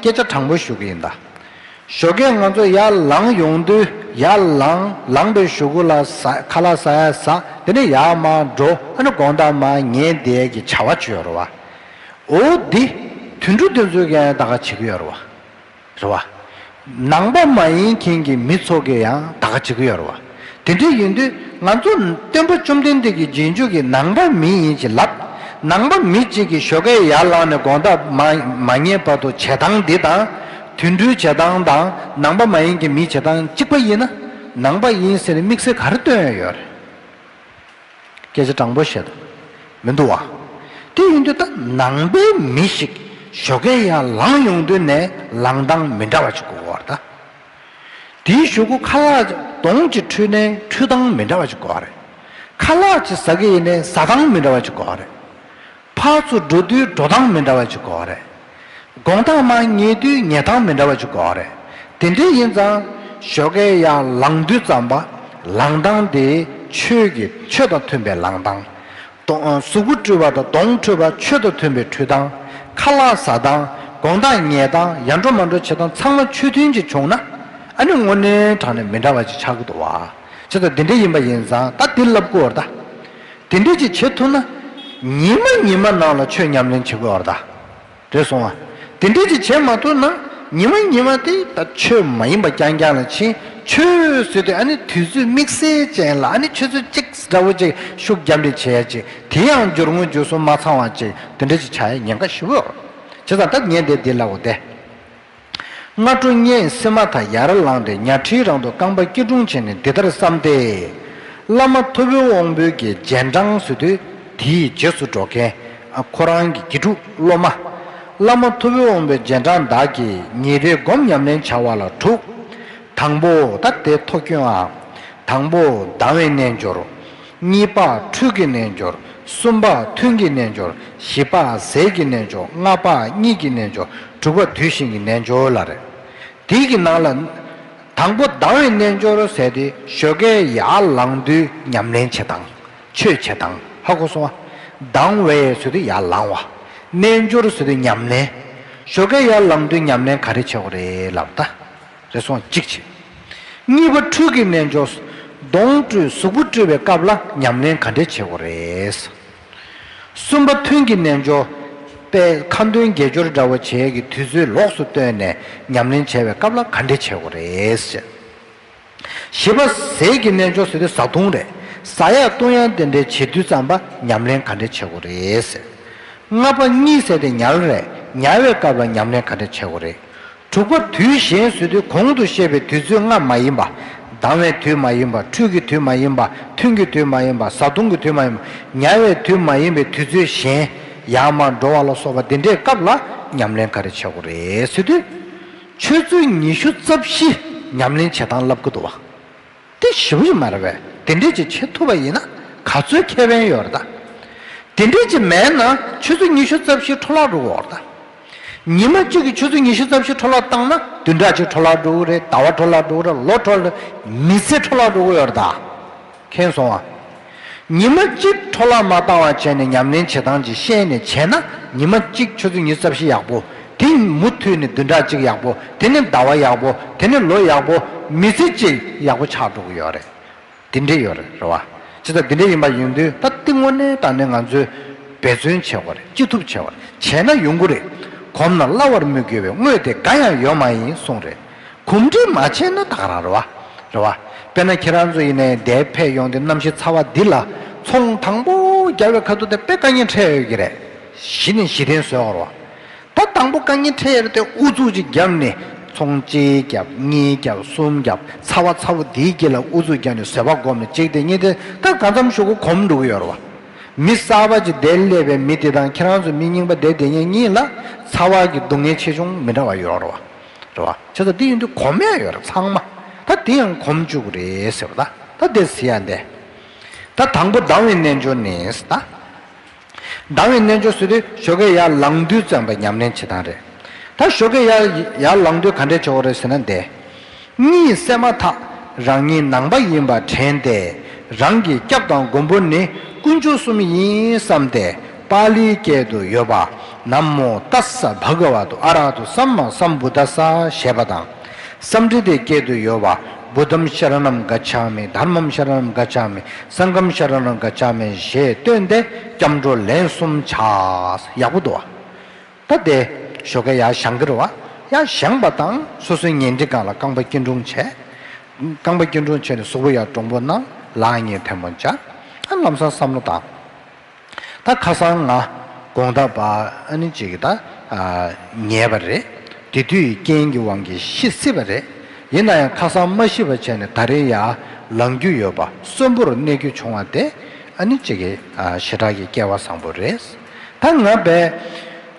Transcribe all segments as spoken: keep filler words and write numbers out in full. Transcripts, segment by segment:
སྐད་ཆ་དྲང་པོ་ཞུ་གི་ཡིན་ད། ཞོགས་ཀས་ང་ཚོ་ཡར་ལངས་ཡོང་དུས་ཡར་ལངས་ལངས་པའི་གཞུག་གུ་ལ་ཟ་ཁ་ལག་ཟ་ཡ་ཟ། དེ་ནས་ཡར་མར་འགྲོ། ཨ་ནི་དགོང་དག་མར་ཉལ་བསྡད་ཀྱི་བྱ་བ་བྱེད་ཡོད་རེད་བ། འོ་འདི་དུད་འགྲོ་དེ་ཚོས་ཀྱང་ད་ག་བྱེད་ཀྱི་ཡོད་རེད་བ། རེད་བ། ནང་པ་མ་ཡིན་མཁན་གྱི་མི་ཚོ་གིས་ཡང་ད་ག་བྱེད་ཀྱི་ཡོད་རེད་བ། དེ་འདྲ་ཡིན་དུས་ང་ཚོ་སྟོན་པ་བཅོམ་ལྡན་འདས་ཀྱི་རྗེས་འཇུག་གི་ནང་པ་མི་ཡིན་ཅེས་ལབ། ནང་པ་མི་གཅིག་གིས་ཞོགས་ཀས་ཡར་ལངས་ནས་དགོང་དག་མ་མ་ཉལ་བར་དུ་བྱེད་སྟངས་འདི་དང་། དུད་འགྲོའི་བྱེད་སྟངས་དང་ནང་པ་མ་ཡིན་གྱི་མིའི་བྱེད་སྟངས་གཅིག་པ་ཡིན་ན། ནང་པ་ཡིན་ཟེར་ནས་དམིགས་བསལ་ག་རེ་སྟོན་ཡོད་རེད། སྐད་ཆ་དྲང་པོ་བཤད་དང་། མི་འདུག་བ། དེ་ཡིན་དུས་ད་ནང་པའི་མི་ཞིག་ཞོགས་ཀས་ཡར་ལངས་ཡོང་དུས་ནས་ལངས་སྟངས་མི་འདྲ་བ་ཅིག་དགོས་ཀྱི་ཡོད་རེད་ད། དེའི་གཞུག་གུ་ཁ་ལག་གདོང་གཅིག་འཁྲུད་ནའི་འཁྲུད་སྟངས་མི་འདྲ་བ་ཅིག་དགོས་པ་རེད། ཁ་ལག་ཅིག་ཟ་གི་ཡིན་ནའི་ཟ་སྟངས་མི་འདྲ་བ་ཅིག་དགོས་པ་རེད། ཕར་ཚུར་འགྲོ་དུས་འགྲོ་སྟངས་མི་འདྲ་བ་ཅིག་དགོས་པ་རེད། དགོང་དག་མར་ཉལ་དུས་ཉལ་སྟངས་མི་འདྲ་བ་ཅིག་དགོས་པ་རེད། དེ་འདྲ་ཡིན་ཙང་ཞོགས་ཀས་ཡར་ལངས་དུས་ཙམ་པ་ལངས་སྟངས་དེ་ཆོས་ཀྱི་ཆོས་དང་མཐུན་པའི་ལངས་སྟངས། གདོང་གཟུགས་པོ་བཀྲུས་པ་དང་གདོང་བཀྲུས་པ་ཆོས་དང་མཐུན་པའི་འཁྲུད་སྟངས། ཁ་ལག་ཟ་སྟངས། དགོང་དག་ཉལ་སྟངས། ཡར་འགྲོ་མར་འགྲོ་བྱེད་སྟངས་ཚང་མ་ཆོས་མཐུན་གྱི་བྱུང་ན། ཨ་ནི་དངོས་གནས་དྲང་གནས་མི་འདྲ་བ་ཅིག་ཆགས་ཀྱི་འདུག་བ། བྱས་ཙང་འདི་འདྲ་ཡིན་པ་ཡིན་ཙང་ད་འདི་ལབ་དགོས་པ་རེད་ད། དེ་འདྲ་ཅིག་བྱེད་ཐུབ་ན། ཉི་མ་ཉི་མ་ནང་ལ་ཆོས་ཉམས་ལེན་བྱེད་དགོས་པ་རེད་ད། རེད་སོང་ཨ། དེ་འདྲ་ཅིག་བྱེད་མ་ཐུབ་ན། ཉི་མ་ཉི་མ་དེ་ད་ཆོས་མ་ཡིན་པ་རྐྱང་རྐྱང་ལ་ཕྱིན། ཆོས་ཟེར་དུས་ཨ་ནི་དུས་ཚོད་དམིགས་བསལ་ཅན་ལ་ཨ་ནི་ཆུ་ཚོད་གཅིག་འདྲ་བོ་ཅིག་ཤུགས་རྒྱབ་འདྲ་བྱེད་ཡ་ཅིག་དེ་ཡང་འགྱུར་ངོ་འགྱུར་སོང་མ་ཚང་བ་ཅིག་དེ་འདྲ་ཅིག་ཆགས་ཡ་ཉེན་ཁ་ཞེ་པོ་ཡོད། བྱས་ཙང་ད་ངས་འདི་འདི་ལབ་དགོས་ཏེ། སྔ་དྲོ་གཉིད་སད་མ་ཐག་ཡར་ལངས་ཏེ་ཉལ་ཁྲིའི་རང་དུ་རྐང་པ་སྐྱིལ་ཀྲུང་བྱས་ནས་འདི་ལྟར་བསམས་ཏེ། བླ་མ་ཐུབ་པའི་དབང་པོའི་གི་རྗེས་འབྲང་ཟེར་དུས་དེའི་རྗེས་སུ་འགྲོ་མཁན། ཨ། ཁོ་རང་གི་དགེ་ཕྲུག་སློབ་མ། བླ་མ་ཐུབ་པའི་དབང་པོའི་རྗེས་འབྲང་བདག་གིས་ཉིན་རེའི་སྒོམ་ཉམས་ལེན་བྱ་བ་ལ་དྲུག་དང་པོ་ད་དེ་ཐོ་སྐྱོན་ཨ། དང་པོ་ལྡང་བའི་རྣལ་འབྱོར། གཉིས་པ་ཁྲུས་ཀྱི་རྣལ་འབྱོར། གསུམ་པ་ཐུན་གྱི་རྣལ་འབྱོར། བཞི་པ་ཟས་ཀྱི་རྣལ་འབྱོར། ལྔ་པ་གཉིད་ཀྱི་རྣལ་འབྱོར། དྲུག་པ་དུས་གཞན་གྱི་རྣལ་འབྱོར་ལ་རེད། དེའི་གི་ནང་ལ། དང་པོ་ལྡང་བའི་རྣལ་འབྱོར་ཟེར་དེ་ཞོགས་ཀས་ཡར་ལངས་དུས་ཉམས་ལེན་བྱེད་སྟངས། ཆོས་བྱེད་སྟངས་ཧ་གོ་སོང་ཨ། ལྡང་བའི་ཟེར་དུས་ཡར་ལངས་པ། རྣལ་འབྱོར་ཟེར་དུས་ཉམས་ལེན། ཞོགས་ཀས་ཡར་ལངས་དུས་ཉམས་ལེན་ག་རེ་བྱེད་དགོས་རེད་ལབ་ད། རེད་སོང་གཅིག་བྱེད། གཉིས་པ་ཁྲུས་ཀྱི་རྣལ་འབྱོར། གདོང་བཀྲུས་གཟུགས་པོ་བཀྲུས་པའི་སྐབས་ལ་ཉམས་ལེན་ག་འདྲས་བྱེད་དགོས་རེད། གསུམ་པ་ཐུན་གྱི་རྣལ་འབྱོར། དཔེ་ཁ་འདོན་དགེ་སྦྱོར་འདྲ་བོ་བྱེད་ཀྱི་དུས་ཚོད་ལོགས་སུ་བཏོན་ནས་ཉམས་ལེན་བྱེད་པའི་སྐབས་ལ་ག་འདྲས་བྱེད་དགོས་རེད། བཞི་པ་ཟས་ཀྱི་རྣལ་འབྱོར་ཟེར་དུས་བཟའ་བཏུང་རེད། ཟ་ཡ་བཏུང་ཡ་དེ་འདྲས་བྱེད་དུས་ཙམ་པ་ཉམས་ལེན་ག་འདྲས་བྱེད་དགོས་རེད། ལྔ་པ་གཉིད་ཟེར་དེ་ཉལ་རེད། ཉལ་བའི་སྐབས་ལ་ཉམས་ལེན་ག་འདྲས་བྱེད་དགོས་རེད། དྲུག་པ་དུས་གཞན་ཟེར་དུས་གོང་དུ་བཤད་པའི་དུས་ཚོད་ལྔ་མ་ཡིན་པ། ལྡང་བའི་དུས་མ་ཡིན་པ། ཁྲུས་ཀྱི་དུས་མ་ཡིན་པ། ཐུན་གྱི་དུས་མ་ཡིན་པ། བཟའ་བཏུང་གི་དུས་མ་ཡིན་པ། ཉལ་བའི་དུས་མ་ཡིན་པའི་དུས་ཚོད་གཞན། ཡར་མར་འགྲོ་བ་ལ་སོགས་པ་འདི་འདྲའི་སྐབས་ལ་ཉམས་ལེན་ག་རེ་བྱེད་དགོས་རེད་ཟེར་དུས། ཆུ་ཚོད་ཉི་ཤུ་རྩ་བཞི་ཉམས་ལེན་བྱེད་སྟངས་ལབ་ཀྱི་འདུག་བ། དེ་ཞེ་པོ་ཅིག་མ་རེད་པས། དེ་འདྲས་ཅིག་བྱེད་ཐུབ་པ་ཡིན་ན་ག་ཚོད་ཁེ་ཕན་ཡོད་རེད་ད། དེ་འདྲས་ཅིག་མེད་ན་ཆུ་ཚོད་ཉི་ཤུ་རྩ་བཞི་འཕྲོ་བརླག་འགྲོ་གི་ཡོད་རེད་ད། ཉི་མ་གཅིག་གི་ཆུ་ཚོད་ཉི་ཤུ་རྩ་བཞི་འཕྲོ་བརླག་བཏང་ན་བདུན་ཕྲག་གཅིག་འཕྲོ་བརླག་འགྲོ་གི་རེད། ཟླ་བ་འཕྲོ་བརླག་འགྲོ་གི་རེད། ལོ་འཕྲོ་བརླག་མི་ཚེ་འཕྲོ་བརླག་འགྲོ་གི་ཡོད་རེད་ད། མཁྱེན་སོང་ཨ། ཉི་མ་གཅིག་འཕྲོ་བརླག་མ་བཏང་བ་བྱས་ནས་ཉམས་ལེན་བྱེད་སྟངས་ཅིག་ཤེས་ནས་བྱས་ན་ཉི་མ་གཅིག་ཆུ་ཚོད་ཉི་ཤུ་རྩ་བཞི་ཡག་པོ། དེ་མུ་མཐུད་ནས་བདུན་ཕྲག་གཅིག་ཡག་པོ། དེ་ནས་ཟླ་བ་ཡག་པོ། དེ་ནས་ལོ་ཡག་པོ། མི་ཚེ་གཅིག་ཡག་པོ་ཆགས་འགྲོ་གི་ཡོད་རེད། དེ་འདྲས་ཡོད་རེད། རེད་བ། ཅི་ལྟར་དེ་འདྲས་ཡིན་པ་ཡིན་དུས་ད་ལྟ་དངོས་གནས་དྲང་གནས་ང་ཚོས་འབད་བརྩོན་བྱེད་དགོས་རེད། ཅི་ཐུབ་བྱེད་དགོས་རེད། བྱས་ན་ཡོང་གི་རེད། གོམས་ན་སླ་བར་མི་འགྱུར་བའི་དངོས་དེ་འགའ་ཡང་ཡོད་མ་ཡིན་གསུངས་རེད། གོམས་འདྲིས་མ་བྱས་ན་ད་ག་རང་རེད་བ། རེད་བ། དཔེར་ན་ཁྱེད་རང་ཚོ་ཡིན་ནའི་འདིར་ཕེབས་ཡོང་དུས་གནམ་གཤིས་ཚ་བ་འདི་ལ་ཚོང་དང་པོ་རྒྱག་པའི་ཁ་ཐུག་དེ་དཔེ་དཀའ་ངལ་འཕྲད་ཡོད་ཀྱི་རེད། གཞི་ནས་གཞི་རྟེན་བཟོས་ཡོད་རེད་བ། ད་དང་པོ་དཀའ་ངལ་འཕྲད་ཡོད་རེད་དེ་ཨུ་ཚུགས་ཅིག་བརྒྱབ་ནས་ཚོང་གཅིག་བརྒྱབ་གཉིས་བརྒྱབ་གསུམ་བརྒྱབ་ཚ་བ་ཚ་བོ་འདིའི་དཀྱིལ་ལ་ཨུ་ཚུགས་བརྒྱབ་ནས་བཟོད་པ་སྒོམ་ནས་གཅིག་དེ་གཉིས་དེ་ད་གང་འཚམ་ཞུ་གུ་གོམས་འགྲོ་གི་ཡོད་རེད་བ། མི་གསར་པ་ཅིག་འདིར་སླེབས་པའི་མི་དེ་དང་ཁྱེད་རང་ཚོ་མི་རྙིང་པ་འདིར་བསྡད་མཁན་གཉིས་ལ་ཚ་བ་གི་སྡུག་བསྔལ་ཆེ་ཆུང་མི་འདྲ་བ་ཡོད་རེད་བ། རེད་བ། བྱས་ཙང་འདི་ཡིན་དུས་གོམས་ཡ་ཡོད་རེད་ཚང་མ། ད་འདི་ཡང་གོམས་བཅུག་གི་རེད་ཟེར་བ་ད། ད་འདི་ཟེར་ཡ་འདི། ད་དང་པོ་ལྡང་བའི་རྣལ་འབྱོར་ནི་ད། ལྡང་བའི་རྣལ་འབྱོར་ཟེར་དུས་ཞོགས་ཀས་ཡར་ལངས་དུས་ཙམ་པ་ཉམས་ལེན་བྱེད་སྟངས་རེད། ད་ཞོགས་ཀས་ཡར་ཡར་ལངས་དུས་ག་འདྲས་བྱེད་དགོས་རེད་ཟེར་ན་འདི། གཉིད་སད་མ་ཐག་རང་ཉིད་ནང་པ་ཡིན་པ་དྲན་ཏེ་རང་གི་སྐྱབས་དང་མགོན་པོ་ནི་དཀོན་མཆོག་གསུམ་ཡིན་བསམ་སྟེ་པཱ་ལིའི་སྐད་དུ་ཡོད་པ། ན་མོ་ཏཱ་ས་བྷ་ག་ཝ་ཏོ་ཨ་ར་ཧ་ཏོ་སམ་མ་སམ་བུ་དྷ་ས་ཞེས་པ་དང་། སཾ་རི་དེ་སྐད་དུ་ཡོད་པ། བུདྡྷམ་ཤ་ར་ཎམ་ག་ཆ་མི། དྷརྨམ་ཤ་ར་ཎམ་ག་ཆ་མི། སངྒྷམ་ཤ་ར་ཎམ་ག་ཆ་མི་ཞེས་བཏོན་ཏེ་སྐྱབས་འགྲོ་ལན་གསུམ་བྱ། ཡག་པོ་འདུག་བ། ད་དེ་ཞོགས་ཀས་ཡར་བཞེངས་ཀྱི་རེད་བ། ཡར་བཞེངས་པ་དང་སོ་སོའི་ཉལ་ཁྲིའི་སྒང་ལ་རྐང་པ་སྐྱིལ་ཀྲུང་བྱས། རྐང་པ་སྐྱིལ་ཀྲུང་བྱས་ནས་གཟུགས་པོ་ཡར་དྲང་པོ་གནང་། ལག་གཉིས་ཐལ་མོ་སྦྱར། ཨ་ལམ་སང་བསམ་བློ་བཏང་། ད་ཁ་སང་ང་དགོང་དག་བར་ཨ་ནི་ཅིག་ད་ཉལ་བ་རེད། དེ་དུས་རྐྱེན་གྱི་དབང་གིས་ཤི་སྲིད་པ་རེད། ཡིན་ན་ཡང་ཁ་སང་མ་ཤི་བ་བྱས་ནས་ད་རེས་ཡར་ལངས་རྒྱུ་ཡོད་པ། གསོན་པོར་གནས་རྒྱུ་བྱུང་བ་དེ་ཨ་ནི་ཅིག་གི་ཞེ་དྲག་གི་སྐལ་བ་བཟང་པོ་རེད། ད་ང་བས་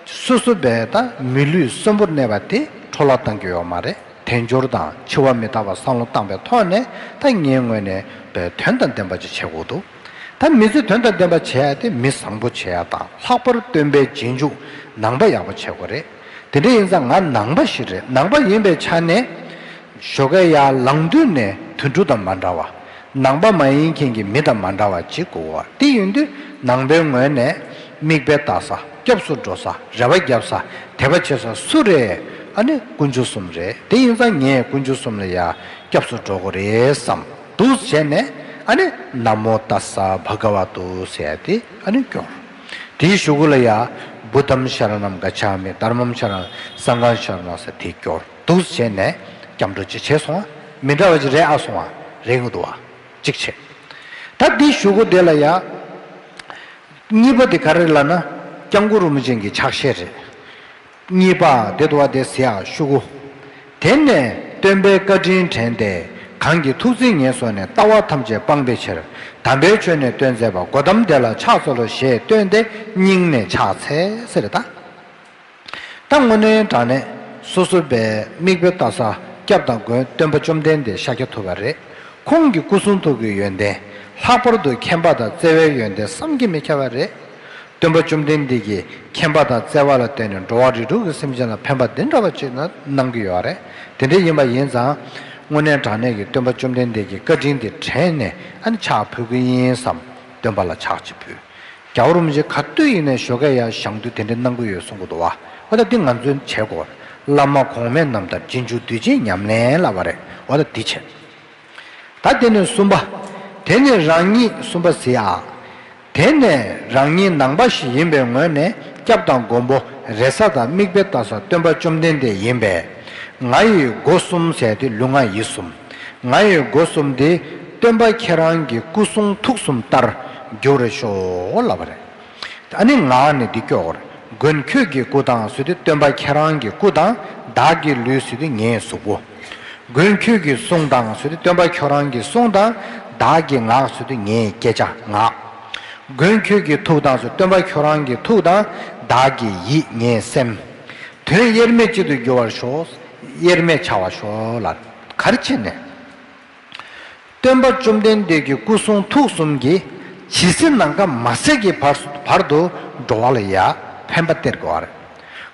སོ་སོ་བས་ད་མི་ལུས་གསོན་པོར་གནས་པ་དེ་འཕྲོ་བརླག་གཏང་རྒྱུ་ཡོད་མ་རེད། དལ་འབྱོར་དང་འཆི་བ་མི་རྟག་པ་བསམ་བློ་བཏང་པའི་ཐོག་ནས་ད་ངའི་ངོས་ནས་བས་དོན་དང་ལྡན་པ་ཅིག་བྱེད་དགོས་འདུག་ད་མི་ཚེ་དོན་དང་ལྡན་པ་བྱེད་ཡ་དེ་མི་བཟང་པོ་བྱེད་ཡ་དང་། ལྷག་པར་སྟོན་པའི་རྗེས་འཇུག་ནང་པ་ཡག་པོ་བྱེད་དགོས་རེད། དེ་འདྲ་ཡིན་ཙང་ང་ནང་པ་ཞིག་རེད། ནང་པ་ཡིན་པའི་ཆ་ནས་ཞོགས་ཀས་ཡར་ལངས་དུས་ནས་དུད་འགྲོ་དང་མ་འདྲ་བ། ནང་པ་མ་ཡིན་མཁན་གྱི་མི་དང་མ་འདྲ་བ་ཅིག་དགོས་པ། དེ་ཡིན་དུས་ནང་པའི་ངོས་ནས་མིག་དཔེ་ལྟ་ས། སྐྱབས་སུ་འགྲོ་ས། རེ་བ་རྒྱབ་ས། དད་པ་བྱེད་ས་སུ་རེད། ཨ་ནི་དཀོན་མཆོག་གསུམ་རེད། དེ་ཡིན་ཙང་ངས་དཀོན་མཆོག་གསུམ་ལ་ཡ་སྐྱབས་སུ་འགྲོ་དགོས་རེད་བསམ། འདུག་བྱས་ནས་ཨ་ནི་ན་མོ་ཏཱ་ས་བྷ་ག་ཝ་ཏོ་ཟེར་ཡ་དེ་ཨ་ནི་སྐྱོར། དེའི་གཞུག་གུ་ལ་ཡ་བུདྡྷམ་ཤ་ར་ཎམ་ག་ཆ་མི། དྷརྨམ་ཤ་ར་ཎམ། སངྒྷམ་ཤ་ར་ཎམ་ཟེར་དེ་སྐྱོར། འདུག་བྱས་ནས་སྐྱབས་འགྲོ་ཅིག་བྱས་སོང་བ། མི་འདྲ་བ་ཅིག་རེད་ཨ། སོང་བ་རེད་གི་འདུག་བ། གཅིག་བྱས། ད་འདི་གཞུག་གུ་དེ་ལ་ཡ། གཉིས་པ་དེ་ག་རེ་ལབ་ན། སྐྱབས་མགོན་རིན་པོ་ཆེ་གི་ཕྱག་བཞེས་རེད། གཉིས་པ་དེ་འདུག་བ། དེ་ཟེར་ཡག་གཞུག་གུ། དེ་ནས་སྟོན་པའི་བཀའ་དྲིན་དྲན་ཏེ། གང་གིས་ཐུགས་བརྩེ་ངན་སོང་ནས། ལྟ་བ་ཐམས་ཅད་སྤངས་པའི་ཕྱིར། དམ་པའི་ཆོས་ནི་སྟོན་མཛད་པ། གོ་ཏམ་དེ་ལ་ཕྱག་འཚལ་ལོ། ཞེས་བཏོན་ཏེ་སྙིང་ནས་ཕྱག་འཚལ་ཟེར་རེད་ད། ད་དངོས་གནས་དྲང་གནས་སོ་སོ་བའི་མིག་དཔེ་ལྟ་ས་སྐྱབས་དང་མགོན་སྟོན་པ་བཅོམ་ལྡན་འདས་ཤཱཀྱ་ཐུབ་པ་རེད། ཁོང་གི་སྐུ་གསུང་ཐུགས་ཀྱི་ཡོན་ཏན། ལྷག་པར་དུ་མཁྱེན་པ་དང་བརྩེ་བའི་ཡོན་ཏན་བསམ་གྱིས་མི་ཁྱབ་པ་རེད། སྟོན་པ་བཅོམ་ལྡན་འདས་ཀྱིས་མཁྱེན་པ་དང་བརྩེ་བ་ལ་བརྟེན་ནས་འགྲོ་བ་རིགས་དྲུག་གི་སེམས་ཅན་ལ་ཕན་པ་འདི་འདྲ་བ་ཅིག་གནང་གི་ཡོད་རེད། དེ་འདྲ་ཡིན་པ་ཡིན་ཙང་། དངོས་གནས་དྲང་གནས་ཀྱི་སྟོན་པ་བཅོམ་ལྡན་འདས་ཀྱི་བཀའ་དྲིན་དེ་དྲན་ནས་ཨ་ནི་ཕྱག་ཕུལ་གྱི་ཡིན་བསམ། སྟོན་པ་ལ་ཕྱག་ཅིག་ཕུལ། རྒྱལ་བ་རིན་པོ་ཆེ་ག་དུས་ཡིན་ནའི་ཞོགས་ཀས་ཡར་བཞེངས་དུས་དེ་འདྲ་གནང་གི་ཡོད་གསུང་གི་འདུག་བ། འོ་ད་འདི་ང་ཚོས་བྱེད་དགོས། བླ་མ་གོང་མའི་རྣམ་ཐར་རྗེས་འཇུག་གདུལ་བྱའི་ཉམས་ལེན་ལབ་པ་རེད། འོ་ད་འདི་བྱེད། ད་དེ་ནས་གསུམ་པ། དེ་ནས་རང་ཉིད་གསུམ་པ་ཟེར་ཡ། དེ་ནས་རང་ཉིད་ནང་པ་ཞིག་ཡིན་པའི་ངོས་ནས་སྐྱབས་དང་མགོན་པོ་རེ་ས་དང་མིག་དཔེ་ལྟ་ས་སྟོན་པ་བཅོམ་ལྡན་འདས་ཡིན་པས། ང་ཡི་སྒོ་གསུམ་ཟེར་དེ་ལུས་ངག་ཡིད་གསུམ། ང་ཡི་སྒོ་གསུམ་དེ་སྟོན་པ་ཁྱེད་རང་གི་སྐུ་གསུང་ཐུགས་གསུམ་ལྟར་འགྱུར་བར་ཤོག་ལབ་པ་རེད། ཨ་ནི་ངག་ནས་འདི་སྐྱོར་དགོས་རེད། མགོན་ཁྱོད་ཀྱི་སྐུ་དང་ཟེར་དུས་སྟོན་པ་ཁྱེད་རང་གི་སྐུ་དང་། བདག་གི་ལུས་ཟེར་དུས་ངའི་གཟུགས་པོ། མགོན་ཁྱོད་ཀྱི་གསུང་དང་ཟེར་དུས་སྟོན་པ་ཁྱོད་རང་གི་གསུང་དང་། བདག་གི་ངག་ཟེར་དུས་ངའི་སྐད་ཆ་ངག། མགོན་ཁྱོད་ཀྱི་ཐུགས་དང་ཟེར་སྟོན་པ་ཁྱོད་རང་གི་ཐུགས་དང་། བདག་གི་ཡིད་ངའི་སེམས། དོན་དབྱེར་མེད་གཅིག་ཏུ་འགྱུར་བར་ཤོག། དབྱེར་མེད་འཆར་བར་ཤོག་ལ། ག་རེ་བྱས་ནས། སྟོན་པ་བཅོམ་ལྡན་འདས་ཀྱི་སྐུ་གསུང་ཐུགས་གསུམ་གྱིས་ཇི་སྲིད་ནམ་མཁའ་མ་ཟད་ཀྱི་བར་བར་དུ་འགྲོ་བ་ལ་ཡ་ཕན་པ་སྟེར་དགོས་པ་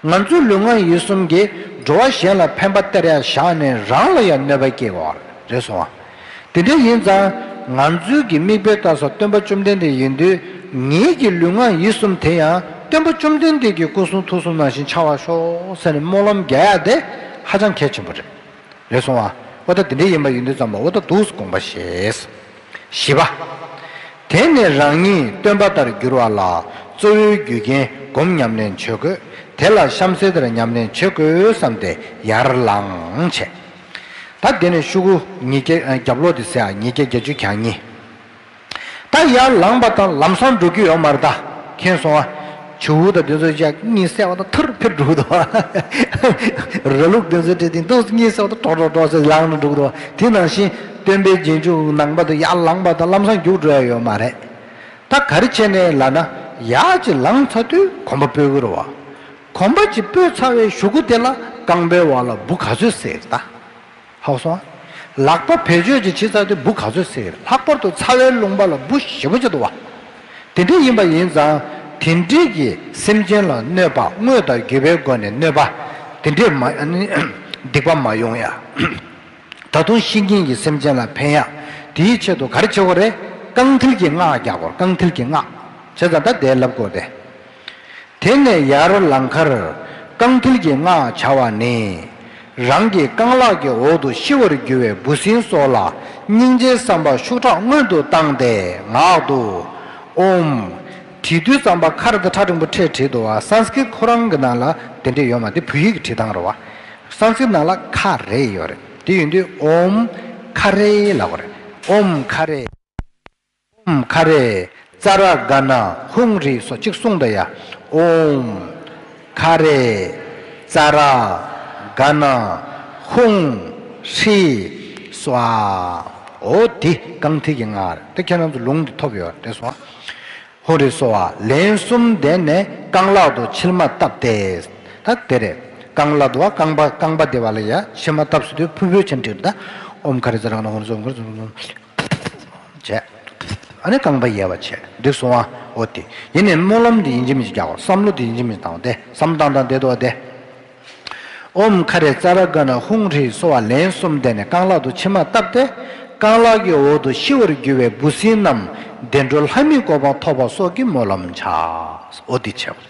རེད། ང་ཚོའི་ལུས་ངག་ཡིད་གསུམ་གྱིས་འགྲོ་བ་གཞན་ལ་ཕན་པ་སྟེར་ཡ་བཞག་ནས་རང་ལ་ཡ་གནོད་པ་སྐྱེལ་དགོས་པ་རེད་སོང་བ། དེ་འདྲ་ཡིན་ཙང་ང་ཚོའི་གི་མིག་དཔེ་ལྟ་ས་སྟོན་པ་བཅོམ་ལྡན་འདས་ཡིན་དུས་ངེད་ཀྱི་ལུས་ངག་ཡིད་གསུམ་དེ་ཡང་སྟོན་པ་བཅོམ་ལྡན་འདས་ཀྱི་སྐུ་གསུང་ཐུགས་གསུམ་ནང་བཞིན་འཆར་བར་ཤོག་ཟེར་ནས་སྨོན་ལམ་རྒྱག་ཡ་དེ་ཧ་ཅང་གལ་ཆེན་པོ་རེད། རེད་སོང་བ། འོ་ད་དེ་འདྲ་ཡིན་པ་ཡིན་དུས་ཙམ་པ་འོ་ད་འདུག་སེ་དགོངས་པ་བཞེས། བཞི་པ། དེ་ནས་རང་ཉིད་སྟོན་པ་ལྟར་འགྱུར་བ་ལ་གཙོ་བོའི་རྒྱུ་རྐྱེན་སྒོམ་ཉམས་ལེན་བྱེད་དགོས། དེ་ལ་གཤམ་གསལ་ལྟར་ཉམས་ལེན་བྱེད་དགོས་བསམ་སྟེ་ཡར་ལངས་བྱས། ད་དེ་ནས་ཤོག་གུ་ཉིས་བརྒྱ་རྒྱབ་ལོགས་དེ་ཟེར་ཡ་ཉིས་བརྒྱ་བརྒྱད་ཅུ་གྱ་གཉིས། ད་ཡར་ལངས་པ་དང་ལམ་སང་འགྲོ་རྒྱུ་ཡོད་མ་རེད་ད། མཁྱེན་སོང་ཨ། བྱིའུ་དང་དེ་ཚོ་ཅག་གཉིད་སད་པ་དང་ཐུར་ཕེབས་འགྲོ་གི་འདུག་ཨ། ར་ལུག་དེ་ཚོ་དེ་དེ་འདུག་གཉིད་སད་པ་དང་གྲོག་གྲོག་གྲོག་ཟེར་ལངས་ནས་འགྲོ་གི་འདུག་ཨ། དེ་ནང་བཞིན་སྟོན་པའི་རྗེས་འཇུག་ནང་པ་དང་ཡར་ལངས་པ་དང་ལམ་སང་རྒྱུགས་འགྲོ་ཡ་ཡོད་མ་རེད། ད་ག་རེ་བྱས་ནས་ལབ་ན་ཡར་ཅིག་ལངས་ཚར་དུས་གོམ་པ་སྤོས་ཀྱི་རེད་བ། གོམ་པ་ཅིག་སྤོས་ཚར་བའི་གཞུག་གུ་དེ་ལ་རྐང་པའི་འོག་ལ་འབུ་ག་ཚོད་བསྲེགས་རེད་ད། ཧ་གོ་སོང་ཨ། ལག་པ་བེད་སྤྱོད་ཅིག་བྱེད་ཚར་དུས་འབུ་ག་ཚོད་བསྲེགས་རེད། ལྷག་པར་དུ་ཚ་བའི་ལུང་པ་ལ་འབུ་ཞེ་པོ་ཅིག་འདུག་བ། དེ་འདྲ་ཡིན་པ་ཡིན་ཙང་དེ་འདྲའི་གི་སེམས་ཅན་ལ་གནོད་པ་དངོས་དང་བརྒྱུད་པའི་སྒོ་ནས་གནོད་པ་དེ་འདྲས་མ་ཨ་ནི་སྡིག་པ་མ་ཡོང་ཡ། ད་དུང་ཤི་མཁན་གྱི་སེམས་ཅན་ལ་ཕན་ཡ། དེའི་ཆེད་དུ་ག་རེ་བྱེད་དགོས་རེད། རྐང་མཐིལ་གྱི་སྔགས་རྒྱག་དགོས། རྐང་མཐིལ་གྱི་སྔགས་བྱས་ཙང་ད་དེ་ལབ་དགོས་ཏེ། དེ་ནས་ཡར་ལང་ཁར་རྐང་མཐིལ་གྱི་སྔགས་བྱ་བ་ནི། རང་གི་རྐང་ལག་གི་འོག་ཏུ་ཤི་བར་འགྱུར་བའི་འབུ་སྲིན་སོགས་ལ་སྙིང་རྗེའི་བསམ་པ་ཤུགས་དྲག་སྔོན་དུ་བཏང་སྟེ་ངག་ཏུ། ཨོཾ། བྲིས་དུས་ཙམ་པ་ཁ་ར་དང་ཁྲ་འགྲེང་བུ་ཕྲད་བྲིས་འདུག་བ། སཾ་སྐྲྀཏ་ཁོ་རང་གི་ནང་ལ་དེ་འདྲས་ཡོད་མ་རེད། བོད་ཡིག་གི་བྲིས་སྟངས་རེད་བ། སཾ་སྐྲྀཏ་ནང་ལ་ཁ་རེ་ཡོད་རེད། དེ་ཡིན་དུས་ཨོཾ་ཁ་རེ་ལབ་དགོས་རེད། ཨོཾ་ཁ་རེ། ཨོཾ་ཁ་རེ་ཙ་ར་ག་ན་ཧཱུྃ་ཧྲཱིཿ་སོགས་གཅིག་གསུངས་དང་ཡ། ཨོཾ་ཁ་རེ་ཙ་ར་ག་ན་ཧཱུྃ་ཧྲཱིཿ་སྭཱ་ཧཱ། འོ་དེ་རྐང་མཐིལ་གྱི་སྔགས་རེད། དེ་ཁྱེད་རང་ཚོ་ལུང་དེ་ཐོབ་ཡོད་རེད་སོང་། ཧཱུྃ་ཧྲཱིཿ་སྭཱ་ཧཱ། ལན་གསུམ་བཟླས་ནས་རྐང་ལག་ཏུ་མཆིལ་མ་བཏབ་སྟེ། ད་དེ་རེད། རྐང་ལག་ཏུ་བ་རྐང་པ་རྐང་པ་དེ་བ་ལ་ཡ་མཆིལ་མ་བཏབ་ཟེར་དུས་ཕུར་བུའི་ཆེན་བྲིས་རེད་ད། ཨོཾ་ཁ་རེ་ཙ་ར་ག་ན་ཧཱུྃ་ཧྲཱིཿ་སྭཱ་ཧཱ་བྱས། ཨ་ནི་རྐང་པ་གཡས་པ་བྱས། འགྲིག་སོང་ཨ། འོ་དེ། ཡིན་ནའི་སྨོན་ལམ་འདི་ཡིན་གཅིག་མིན་གཅིག་རྒྱག་དགོས། བསམ་བློ་འདི་ཡིན་གཅིག་མིན་གཅིག་བཏང་སྟེ། བསམ་བཏང་བཏང་བསྡད་འདུག་བ་དེ། ཨོཾ་ཁ་རེ་ཙ་ར་ག་ན་ཧཱུྃ་ཧྲཱིཿ་སྭཱ་ཧཱ། ལན་གསུམ་བཟླས་ནས་རྐང་ལག་ཏུ་མཆིལ་མ་བཏབ་སྟེ། རྐང་ལག་གི་འོག་ཏུ་ཤི་བར་འགྱུར་བའི་འབུ་སྲིན་རྣམས་བདེ་འགྲོ་ལྷ་མིའི་གོ་འཕང་ཐོབ་པ་སོགས་ཀྱི་སྨོན་ལམ་བྱ། འོ་དེ་བྱས་པ་རེད།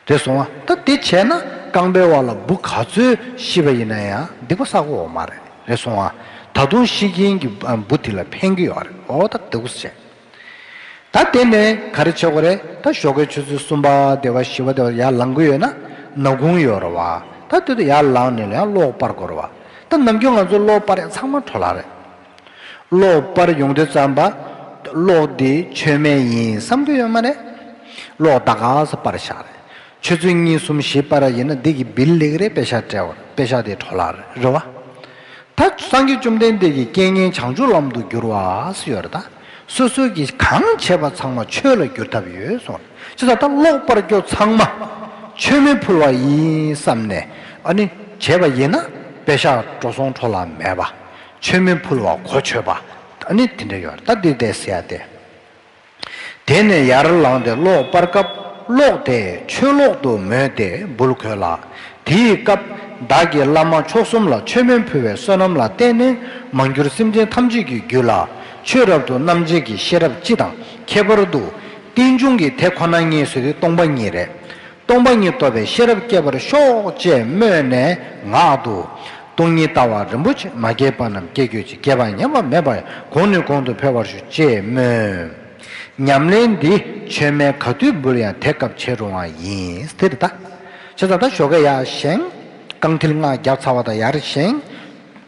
རེད་སོང་ཨ། ད་དེ་བྱས་ན་རྐང་པའི་བར་ལ་འབུ་ག་ཚོད་ཤི་བ་ཡིན་ན་ཡང་སྡིག་པ་བསགས་ཀྱི་ཡོད་མ་རེད། རེད་སོང་ཨ། ད་དུང་ཤི་མཁན་གྱི་འབུ་དེ་ལ་ཕན་གྱི་ཡོད་རེད། འོ་ད་འདུག་སེ་བྱས། ད་དེ་ནས་ག་རེ་བྱེད་དགོས་རེད། ད་ཞོགས་ཀའི་ཆུ་ཚོད་གསུམ་པ་དེ་བ་བཞི་པ་དེ་བ་ཡར་ལངས་ཀྱི་ཡོད་ན་ནག་ཁུང་ཡོད་རེད་བ། ད་དེ་དུ་ཡར་ལངས་ནས་ཡང་གློག་སྤར་དགོས་རེད་བ། ད་ནམ་རྒྱུན་ང་ཚོ་གློག་སྤར་ཡ་ཚང་མ་འཕྲོ་བརླག་རེད། གློག་སྤར་ཡོང་དུས་ཙམ་པ། གློག་འདི་མཆོད་མེ་ཡིན་བསམ་གྱི་ཡོད་མ་རེད། གློག་ད་ག་ས་སྤར་བཞག་རེད། ཆུ་ཚོད་གཉིས་གསུམ་བཞི་སྤར་ཡ་ཡིན་ན་འདི་གི་བིལ་སླེབས་ཀྱི་རེད། པེ་ཤག་སྤྲད་པ་རེད། པེ་ཤག་དེ་འཕྲོ་བརླག་རེད། རེད་བ། ད་སངས་རྒྱས་བཅོམ་ལྡན་འདས་ཀྱིས་རྐྱེན་ངན་བྱང་ཆུབ་ལམ་དུ་བསྒྱུར་བ་ཟེར་ཡོད་རེད་ད། སོ་སོ་གིས་གང་བྱས་པ་ཚང་མ་ཆོས་ལ་བསྒྱུར་ཐབས་ཡོད་གསུངས། ཅི་ལྟར་ད་གློག་སྤར་རྒྱུ་ཚང་མ་མཆོད་མེ་ཕུལ་བ་ཡིན་བསམ་ནས་ཨ་ནི་བྱས་པ་ཡིན་ན་པེ་ཤག་འགྲོ་སོང་འཕྲོ་བརླག་མེད་པ། མཆོད་མེ་ཕུལ་བ་གོ་ཆོད་པ། ཨ་ནི་དེ་འདྲ་ཡོད་རེད། ད་འདི་བལྟས་ཟེར་ཡ་དེ། དེ་ནས་ཡར་ལངས་ཏེ་གློག་སྤར་སྐབས་གློག་དེ་ཆོས་གློག་ཏུ་མོས་ཏེ་འབུལ་དགོས་ལ། དེའི་སྐབས་བདག་གིས་བླ་མ་མཆོག་གསུམ་ལ་མཆོད་མེ་ཕུལ་བའི་བསོད་ནམས་ལ་བརྟེན་ནས་མ་གྱུར་སེམས་ཅན་ཐམས་ཅད་ཀྱི་རྒྱུད་ལ་ཆོས་རབ་ཏུ་རྣམ་འབྱེད་ཀྱི་ཤེས་རབ་སྤྱི་དང་། ཁྱད་པར་དུ་རྟེན་འབྱུང་གི་དེ་ཁོ་ན་ཉིད་ཟེར་དུས་སྟོང་པ་ཉིད་རེད། སྟོང་པ་ཉིད་རྟོགས་པའི་ཤེས་རབ་སྐྱེ་བར་ཤོག་ཅེས་སྨོས་ནས་ངག་ཏུ། སྟོང་ཉིད་ལྟ་བ་རིན་པོ་ཆེ། མ་སྐྱེས་པ་རྣམས་སྐྱེ་གྱུར་ཅིག་སྐྱེས་པ་ཉམས་པ་མེད་པ་ཡང་། གོང་ནས་གོང་དུ་འཕེལ་བར་ཤོག་ཅེས་སྨོས། ཉམས་ལེན་འདི་མཆོད་མེ་ག་དུས་འབུལ་ཡང་དེ་སྐབས་བྱེད་རུང་བ་ཡིན། དེ་རེད་ད། བྱས་ཙང་ད་ཞོགས་ཀས་ཡར་བཞེངས། རྐང་མཐིལ་སྔགས་བརྒྱབ་ཚར་བ་དང་ཡར་བཞེངས།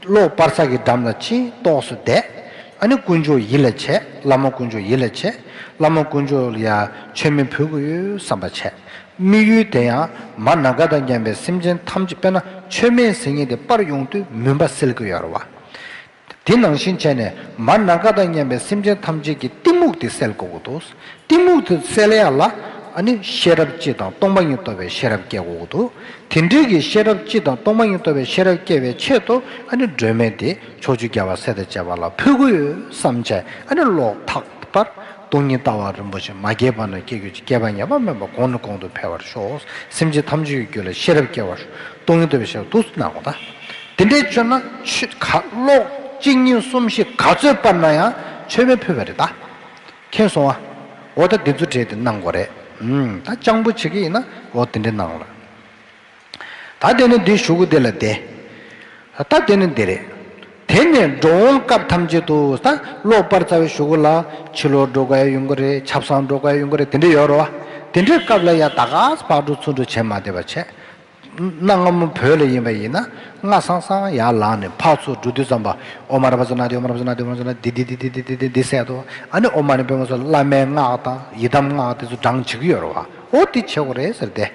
གློག་སྤར་ས་གི་འགྲམ་ལ་ཕྱིན་ཏོག་ཙམ་བསྡད། ཨ་ནི་དཀོན་མཆོག་ཡིད་ལ་བྱས། བླ་མ་དཀོན་མཆོག་ཡིད་ལ་བྱས། བླ་མ་དཀོན་མཆོག་ལ་ཡ་མཆོད་མེ་ཕུལ་དགོས་ཡོད་བསམ་པ་བྱས། དམིགས་ཡུལ་དེ་ཡང་མ་ན་ག་དང་མཉམ་པའི་སེམས་ཅན་ཐམས་ཅད། དཔེར་ན་མཆོད་མེ་ཟེར་མཁན་དེ་སྤར་ཡོང་དུས་མུན་པ་སེལ་གྱི་ཡོད་རེད་བ། དེ་ནང་བཞིན་བྱས་ནས་མ་ན་ག་དང་མཉམ་པའི་སེམས་ཅན་ཐམས་ཅད་ཀྱི་གཏི་མུག་དེ་སེལ་དགོས་ཀྱི་འདུག་གཏི་མུག་དེ་སེལ་ཡ་ལ་ཨ་ནི་ཤེས་རབ་སྤྱི་དང་སྟོང་པ་ཉིད་རྟོགས་པའི་ཤེས་རབ་སྐྱེ་དགོས་ཀྱི་འདུག་དེ་འདྲའི་གི་ཤེས་རབ་སྤྱི་དང་སྟོང་པ་ཉིད་རྟོགས་པའི་ཤེས་རབ་སྐྱེ་བའི་ཆེད་དུ་ཨ་ནི་སྒྲོན་མེ་དེ་ཕྱོགས་བཅུའི་རྒྱལ་བ་སྲས་དང་བཅས་པ་ལ་ཕུལ་དགོས་ཡོད་བསམ་བྱས། ཨ་ནི་གློག་ཐག་པར། སྟོང་ཉིད་ལྟ་བ་རིན་པོ་ཆེ། མ་སྐྱེས་པ་རྣམས་སྐྱེ་གྱུར་ཅིག་སྐྱེས་པ་ཉམས་པ་མེད་པ། གོང་ནས་གོང་དུ་འཕེལ་བར་ཤོག་སེམས་ཅན་ཐམས་ཅད་ཀྱི་རྒྱུད་ལ་ཤེས་རབ་སྐྱེ་བར་ཤོག་སྟོང་ཉིད་རྟོགས་པའི་ཤེས་རབ་ཏོག་ཙམ་གནང་དགོས་ད། དེ་འདྲའི་བྱས་ན་ཆོས་ག་གློག་གཅིག་གཉིས་གསུམ་བཞི་ག་ཚོད་སྤར་ན་ཡང་མཆོད་མེ་ཕུལ་བ་རེད་ད། མཁྱེན་སོང་ཨ། འོ་ད་འདི་ཚོ་གྲས་དེ་གནང་དགོས་རེད། ཨུམ། ད་སྤྱང་པོ་བྱེད་ཀྱི་ཡིན་ན་འོ་དེ་འདྲ་གནང་ལ། ད་དེ་ནས་འདི་གཞུག་གུ་དེ་ལ་བསྡད། ད་དེ་ནས་འདི་རེད། དེ་ནས་འགྲོ་འོང་སྐབས་ཐམས་ཅད་དུ། ད་གློག་སྤར་ཚར་བའི་གཞུག་གུ་ལ་ཕྱི་ལོགས་འགྲོ་དགོས་ཡ་ཡོང་གི་རེད། ཆབ་གསང་འགྲོ་དགོས་ཡ་ཡོང་གི་རེད། དེ་འདྲ་ཡོད་རེད་བ། དེ་འདྲའི་སྐབས་ལ་ཡ་ད་ག་ཕར་འགྲོ་ཚུར་འགྲོ་བྱེད་མ་བསྡད་པ་བྱས། གནའ་སྔ་མོ་བོད་ལ་ཡིན་པ་ཡིན་ན་སྔ་སང་སང་ཡར་ལངས་ནས་ཕར་ཚུར་འགྲོ་དུས་ཙམ་པ་ཨོཾ་ཨ་ར་པ་ཙ་ན་དྷཱིཿ་ཨོཾ་ཨ་ར་པ་ཙ་ན་དྷཱིཿ་ཨོཾ་ཨ་ར་པ་ཙ་ན་དྷཱིཿ་འདི་འདི་འདི་འདི་འདི་འདི་འདི་ཟེར་དོ། ཨ་ནི་ཨོཾ་མ་ཎི་པདྨེ་སྭཱ་ཧཱ། བླ་མའི་སྔགས་དང་ཡི་དམ་སྔགས་དེ་ཚོ་བགྲང་བྱེད་ཀྱི་ཡོད་རེད་བ། ཨོ་དེ་བྱེད་དགོས་རེད་ཟེར་ཏེ།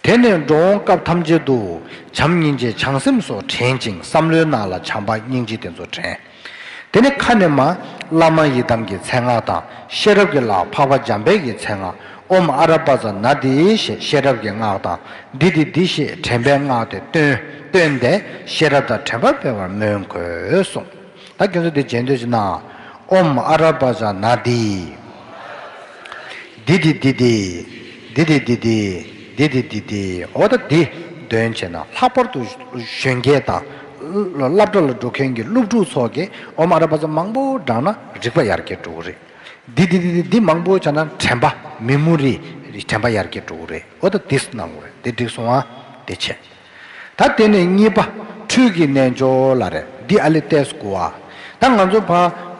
དེ་ནས་འགྲོ་འོང་སྐབས་ཐམས་ཅད་དུ་བྱམས་སྙིང་རྗེ་བྱང་སེམས་སོགས་དྲན་ཅིང་བསམ་བློའི་ནང་ལ་བྱམས་པ་སྙིང་རྗེ་དེ་ཚོ་དྲན། དེ་ནས་ཁ་ནས་མར་བླ་མ་ཡི་དམ་གྱི་མཚན་སྔགས་དང་། ཤེས་རབ་ཀྱི་ལྷ་འཕགས་པ་འཇམ་དཔལ་གྱི་མཚན་སྔགས། ཨོཾ་ཨ་ར་པ་ཙ་ན་དྷཱིཿ་ཞེས་ཤེས་རབ་ཀྱི་སྔགས་དང་། འདི་འདི་འདི་ཞེས་དྲན་པའི་སྔགས་དེ་བཏོན། བཏོན་ཏེ་ཤེས་རབ་དང་དྲན་པ་སྤེལ་བར་སྨོན་དགོས་གསུངས། ད་ཁྱོད་ཚོ་འདི་རྗེས་ཟློས་ཅིག་གནང་། ཨོཾ་ཨ་ར་པ་ཙ་ན་དྷཱིཿ་འདི་འདི་འདི་འདི། འདི་འདི་འདི་འདི། འདི་འདི་འདི་འདི། འོ་ད་འདི་འདོན་བྱས་ན་ལྷག་པར་དུ་གཞོན་སྐྱེས་དང་སློབ་གྲྭ་ལ་འགྲོ་མཁན་གྱི་སློབ་ཕྲུག་ཚོ་གིས་ཨོཾ་ཨ་ར་པ་ཙ་མང་པོ་བགྲངས་ན་རིག་པ་ཡར་རྒྱས་འགྲོ་གི་རེད། འདི་འདི་འདི་འདི་འདི་མང་པོ་བྱས་ན་དྲན་པ་མེ་མོ་རི། དྲན་པ་ཡར་རྒྱས་འགྲོ་གི་རེད། འོ་ད་འདི་གནང་དགོས་རེད། འདི་འགྲིག་སོང་ཨ། འདི་བྱས། ད་དེ་ནས་གཉིས་པ། འཕྲུལ་གྱི་རྣལ་འབྱོར་ལ་རེད། འདི་ཨ་ལི་ཏེས་དགུ་བ། ད་ང་ཚོ་ཕ་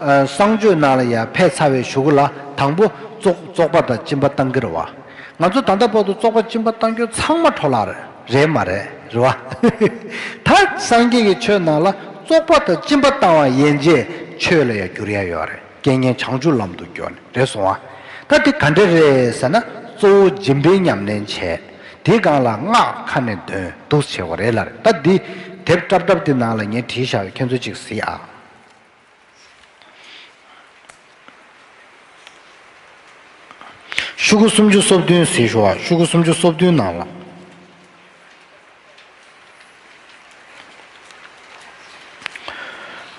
གསང་སྤྱོད་ནང་ལ་ཡ་ཕེབས་ཚར་བའི་གཞུག་གུ་ལ་དང་པོ་བཙོག་བཙོག་པ་དང་གཅིན་པ་བཏང་གི་རེད་བ། ང་ཚོ་ད་ལྟ་བར་དུ་བཙོག་པ་གཅིན་པ་བཏང་རྒྱུ་ཚང་མ་འཕྲོ་བརླག་རེད། རེད་མ་རེད། རེད་བ། ད་སངས་རྒྱས་ཀྱི་ཆོས་ནང་ལ་བཙོག་པ་དང་གཅིན་པ་བཏང་བ་ཡན་ཆད་ཆོས་ལ་ཡ་འགྱུར་ཡ་ཡོད་རེད། རྐྱེན་ངན་བྱང་ཆུབ་ལམ་དུ་སྐྱོད་ནས་རེད་སོང་ཨ། ད་དེ་ག་འདྲ་རེད་ཟེར་ན་གཙོ་བོ་སྦྱིན་པའི་ཉམས་ལེན་བྱས། དེའི་སྒང་ལ་སྔགས་ཁ་ནས་འདོན་འདུག་བྱེད་དགོས་རེད་ལ་རེད། ད་འདི་དེབ་སྲབ་སྲབ་དེ་ནང་ལ་ངས་བྲིས་བཞག་ཡོད། ཁྱེད་ཚོ་ཅིག་གཟིགས་ཨ། ཤོག་གུ་སུམ་ཅུ་སོ་བདུན་གཟིགས་ཤོག་ཨ། ཤོག་གུ་སུམ་ཅུ་སོ་བདུན་ནང་ལ།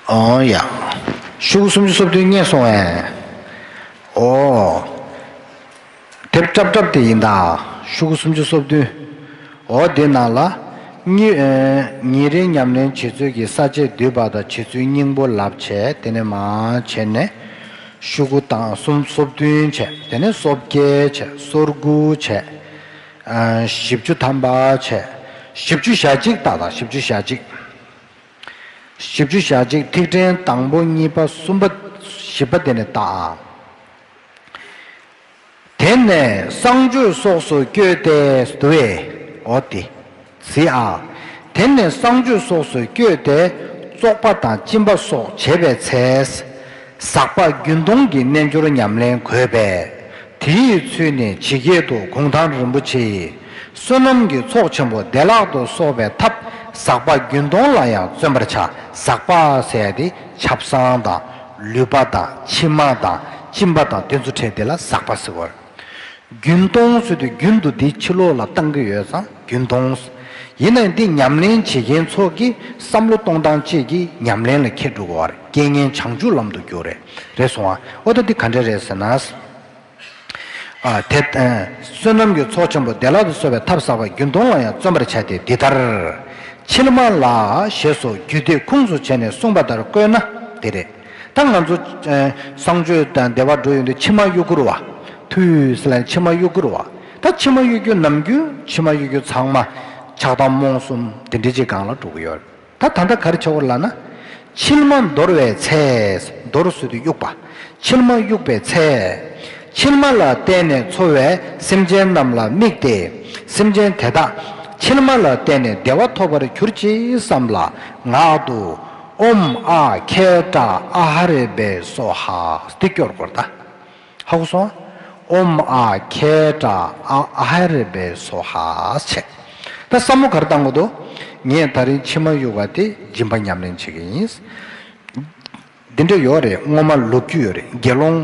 ཨོ་ཡ། ཤོག་གུ་སུམ་ཅུ་སོ་བདུན་རྙེད་སོང་ངས། ཨོ། དེབ་སྲབ་སྲབ་དེ་ཡིན་ད། ཤོག་གུ་སུམ་ཅུ་སོ་བདུན། ཨོ་དེ་ནང་ལ། ཉི་ཨེ་ཉིན་རེའི་ཉམས་ལེན་བྱེད་ཚུལ་གྱི་ས་བཅད་བསྡུས་པ་དང་བྱེད་ཚུལ་སྙིང་པོ་ལབ་བྱས། དེ་ནས་མར་བྱས་ནས། ཤོག་གུ་དང་སུམ་སོ་བདུན་བྱས། དེ་ནས་སོ་བརྒྱད་བྱས། སོ་དགུ་བྱས། ཨ། བཞི་བཅུ་ཐམ་པ་བྱས། བཞི་བཅུ་ཞེ་གཅིག་བཏགས་དང་། བཞི་བཅུ་ཞེ་གཅིག་བཞི་བཅུ་ཞེ་གཅིག་ཐིག་ཕྲེང་དང་པོ་གཉིས་པ་གསུམ་པ་བཞི་པ་དེ་ནས་བཏགས། དེ་ནས་གསང་སྤྱོད་སོགས་སུ་བསྐྱོད་དེ་འདུག་བས། འོ་དེ། གཟིགས་ཨ། དེ་ནས་གསང་སྤྱོད་སོགས་སུ་བསྐྱོད་དེ། བཙོག་པ་དང་གཅིན་པ་སོགས་བྱེད་པའི་ཚེ། ཟག་པ་རྒྱུན་གཏོང་གི་རྣལ་འབྱོར་ཉམས་ལེན་དགོས་པས། དེའི་ཚུལ་ནི་ཇི་སྐད་དུ་གུང་ཐང་རིན་པོ་ཆེའི་བསོད་ནམས་ཀྱི་ཚོགས་ཆེན་པོ་བདེ་བླག་ཏུ་གསོག་པའི་ཐབས། ཟག་པ་རྒྱུན་གཏོང་ལ་ཡང་བརྩོན་པར་བྱ། ཟག་པ་ཟེར་ཡ་དེ་ཆབ་གསང་དང་ལུད་པ་དང་མཆིལ་མ་དང་གཅིན་པ་དང་དེ་ཚོ་ཕྲད་དེ་ལ་ཟག་པ་ཟེར་བ། རྒྱུན་གཏོང་ཟེར་དུས་རྒྱུན་དུ་འདི་ཕྱི་ལོགས་ལ་བཏང་གི་ཡོད་ཙང་རྒྱུན་གཏོང་། ཡིན་ནའི་འདི་ཉམས་ལེན་བྱེད་མཁན་ཚོ་གི་བསམ་བློ་གཏོང་སྟངས་གཅིག་གིས་ཉམས་ལེན་ལ་འཁྱེར་འགྲོ་དགོས་པ་རེད། རྐྱེན་ངན་བྱང་ཆུབ་ལམ་དུ་བསྒྱུར་རེད། རེད་སོང་ཨ། ཨོ་ད་འདི་ག་འདྲ་རེད་ཟེར་ན། ཨ། དེ་ཨ། བསོད་ནམས་ཀྱི་ཚོགས་ཆེན་པོ་བདེ་བླག་ཏུ་གསོག་པའི་ཐབས། ཟག་པ་རྒྱུན་གཏོང་ལ་ཡང་བརྩོན་པར་བྱ་སྟེ། འདི་ལྟར། མཆིལ་མ་ལ་ཞེས་སོགས་རྒྱུད་སྡེ་ཁུངས་སུ་བྱས་ནས་གསུངས་པ་ལྟར་བཀོད་ན་དེ་རེད། ད་ང་ཚོ་ཨ། གསང་སྤྱོད་དང་བདེ་བར་འགྲོ་ཡོང་དུས་མཆིལ་མ་གཡུག་དགོས་རེད་བ། ཐུས་ལ་མཆིལ་མ་གཡུག་དགོས་རེད་བ། ད་མཆིལ་མ་གཡུག་རྒྱུ་ནམ་རྒྱུན་མཆིལ་མ་གཡུག་རྒྱུ་ཚང་མ་ཆགས་སྡང་རྨོངས་གསུམ་དེ་འདྲ་ཅིག་སྒང་ལ་འགྲོ་གི་ཡོད་རེད། ད་ད་ལྟ་ག་རེ་བྱེད་དགོས་ལབ་ན། མཆིལ་མ་འདོར་བའི་ཚེ། འདོར་ཟེར་དུས་གཡུག་པ། མཆིལ་མ་གཡུག་པའི་ཚེ། མཆིལ་མ་ལ་བརྟེན་ནས་འཚོ་བའི་སེམས་ཅན་རྣམས་ལ་དམིགས་ཏེ། སེམས་ཅན་དེ་དག་མཆིལ་མ་ལ་བརྟེན་ནས་བདེ་བ་ཐོབ་པར་གྱུར་ཅིག་བསམ་ལ་ངག་ཏུ། ཨོཾ་ཨཱཿཧེ་ཏྲ་ཨཱཿཧ་རེ་པེ་སྭཱ་ཧཱ། འདི་སྐྱོར་དགོས་རེད་ད། ཧ་གོ་སོང་། ཨོཾ་ཨཱཿཧེ་ཏྲ་ཨཱཿཧ་རེ་པེ་སྭཱ་ཧཱ་བྱས། ད་བསམ་བློ་ག་རེ་བཏང་དགོས་འདུག་ངས་ད་རིང་མཆིལ་མ་གཡུག་པ་དེ་སྦྱིན་པ་ཉམས་ལེན་བྱེད་ཀྱི་ཡིན། འདི་འདྲ་ཡོད་རེད། སྔོན་མ་ལོ་རྒྱུས་ཡོད་རེད། དགེ་སློང་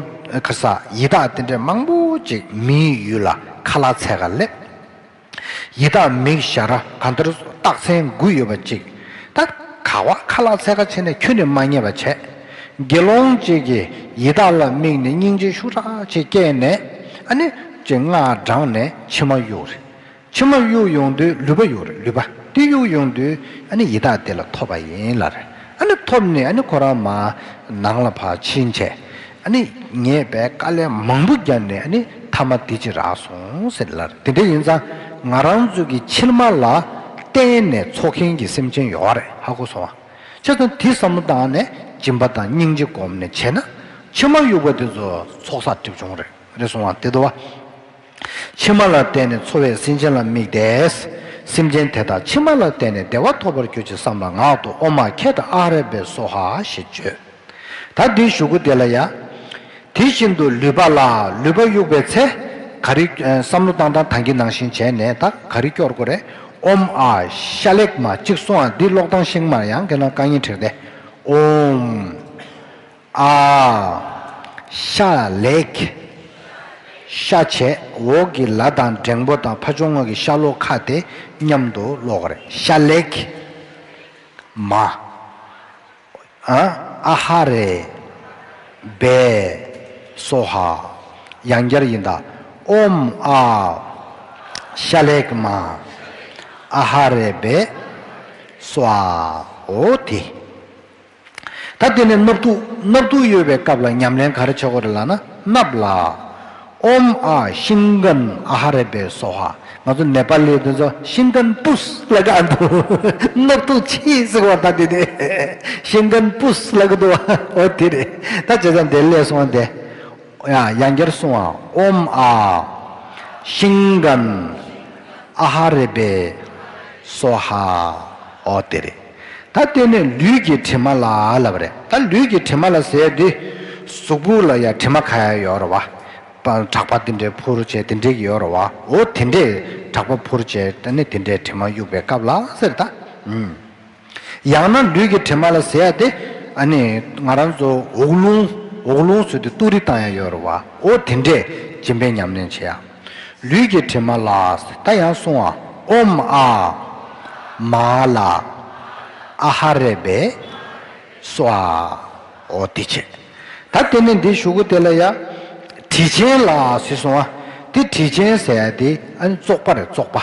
ཁ་ས་ཡི་དྭགས་དེ་འདྲ་མང་པོ་ཅིག་མིའི་ཡུལ་ལ་ཁ་ལག་འཚོལ་ག་སླེབས། ཡི་དྭགས་མི་ཞར་གང་ལྟར་རྟགས་མཚན་དགུ་ཡོད་པ་ཅིག་ད་ག་བ་ཁ་ལག་འཚོལ་ག་བྱས་ནས་ཁྱོན་ནས་མ་རྙེད་པ་བྱས། དགེ་སློང་ཅིག་གིས་ཡི་དྭགས་ལ་དམིགས་ནས་སྙིང་རྗེ་ཤུགས་དྲག་ཅིག་སྐྱེས་ནས། ཨ་ནི་ཅིག་སྔགས་བགྲངས་ནས་མཆིལ་མ་གཡུགས་རེད། མཆིལ་མ་གཡུགས་ཡོང་དུས་ལུད་པ་གཡུགས་རེད། ལུད་པ་དེ་གཡུགས་ཡོང་དུས་ཨ་ནི་ཡི་དྭགས་དེ་ལ་ཐོབ་པ་ཡིན་ལབ་རེད། ཨ་ནི་ཐོབ་ནས་ཨ་ནི་ཁོ་རང་མར་ནང་ལ་ཕར་ཕྱིན་བྱས། ཨ་ནི་ངས་དཔེ་དཀའ་ལས་མང་པོ་བརྒྱབ་ནས་ཨ་ནི་མཐའ་མ་འདི་ཅིག་རག་སོང་ཟེར་ལབ་རེད། དེ་འདྲ་ཡིན་ཙང་ང་རང་ཚོ་གི་མཆིལ་མ་ལ་བརྟེན་ནས་འཚོ་མཁན་གྱི་སེམས་ཅན་ཡོད་རེད། ཧ་གོ་སོང་ང་། བྱས་ཙང་དེ་བསམ་བློ་བཏང་ནས་སྦྱིན་པ་དང་སྙིང་རྗེ་སྒོམ་ནས་བྱས་ན། མཆིལ་མ་གཡུག་པ་དེ་ཚོ་ཚོགས་བསགས་སྒྲིབ་སྦྱོང་རེད། རེད་སོང་ང་། དེ་འདུག་བ། མཆིལ་མ་ལ་བརྟེན་ནས་འཚོ་བའི་སེམས་ཅན་ལ་དམིགས་ཏེ། སེམས་ཅན་དེ་དག་མཆིལ་མ་ལ་བརྟེན་ནས་བདེ་བ་ཐོབ་པར་གྱུར་ཅིག་བསམ་ལ་ངག་ཏུ་ཨོཾ་ཨཱཿཧེ་ཏྲ་ཨཱཿཧ་རེ་པེ་སྭཱ་ཧཱ་ཞེས་བརྗོད། ད་འདིའི་གཞུག་གུ་དེ་ལ་ཡ། དེ་བཞིན་དུ་ལུད་པ་ལ། ལུད་པ་གཡུག་པའི་ཚེ། ག་རེ་ཨ་བསམ་བློ་བཏང་སྟངས་ད་གིན་ནང་བཞིན་བྱས་ནས་ད་ག་རེ་སྐྱོར་དགོས་རེད། ཨོཾ་ཨཱཿཤ་ལེགས་མ། གཅིག་སོང་ང་། འདི་ཀློག་སྟངས་ཤེས་ཀྱི་མ་རེད། ཡང་ཁྱེད་རང་དཀའ་ངལ་འཕྲད་དེ། ཨོཾ་ཨཱཿཤ་ལེགས། ཤ་བྱས་འོག་གི་ལ་དང་འགྲེང་པོ་དང་ཕ་ཆུང་ངུ་གི་ཤ་ལོག་ཁ་དེ་མཉམ་དུ་ཀློག་རེད། ཤ་ལེགས་མ། ཨ། ཨཱཿཧ་རེ་པེ་སྭཱ་ཧཱ། ཡང་བསྐྱར་ཡིན་ད། ཨོཾ་ཨཱཿཤ་ལེགས་མ། ཨཱཿཧ་རེ་པེ་སྭཱ་ཧཱ། འོ་དེ། ད་དེ་ནས་སྣབས་ཐུག་སྣབས་ཐུག་གཡོ་བའི་སྐབས་ལ་ཉམས་ལེན་ག་རེ་བྱེད་དགོས་རེད་ལབ་ན། སྣབས་ལ། ཨོམ་ཨ་ཤིང་ཀན་ཨ་ཧ་རེ་བེ་སོ་ཧ། ང་ཚོ་ནེ་པ་ལི་དེ་ཚོ་ཤིང་ཀན་པུས་ལ་ག་འདུག་ནག་ཐུག་ཆི་ཟེར་བ་ད་དེ་དེ་ཤིང་ཀན་པུས་ལ་ག་འདུག་འོ་དེ་རེད། ད་བྱས་ཙང་དེ་ལས་སོང་བ་དེ། ཡང་ཡང་བསྐྱར་གསུང་བ། ཨོམ་ཨ་ཤིང་ཀན་ཨ་ཧ་རེ་བེ་སོ་ཧ། འོ་དེ་རེད། ད་དེ་ནས་ལུས་ཀྱི་དྲི་མ་ལ་ལབ་རེད། ད་ལུས་ཀྱི་དྲི་མ་ལ་ཟེར་དེ་གཟུགས་པོ་ལ་ཡང་དྲི་མ་ག་ཡ་ཡོད་རེད་བ། པ་གྲགས་པ་དེ་འདྲའི་འཕུར་བྱས་དེ་འདྲའི་ཡོད་རེད་བ། འོ་དེ་འདྲའི་གྲགས་པ་འཕུར་བྱས་དེ་ནས་དེ་འདྲའི་དྲི་མ་གཡུག་པའི་སྐབས་ལ་ཟེར་ད། ཨུམ། ཡང་ན་ལུས་ཀྱི་དྲི་མ་ལ་ཟེར་ཡ་དེ། ཨ་ནི་ང་རང་ཚོ་འོག་རླུང་། འོག་རླུང་ཟེར་དུས་ཏུ་རི་བཏང་ཡ་ཡོད་རེད་བ། འོ་དེ་འདྲས་སྦྱིན་པའི་ཉམས་ལེན་བྱེད་ཡ། ལུས་ཀྱི་དྲི་མ་ལ། ད་ཡང་གསུང་བ། ཨོམ་ཨ་མ་ལ་ཨ་ཧ་རེ་བེ་སོ་ཨ། འོ་དེ་བྱེད། ད་དེ་ནས་འདི་གཞུག་གུ་དེ་ལ་ཡ། དྲི་ཆེན་ལ་ཟེར་སོང་བ། དེ་དྲི་ཆེན་ཟེར་ཡ་དེ་ཨ་ནི་བཙོག་པ་རེད། བཙོག་པ།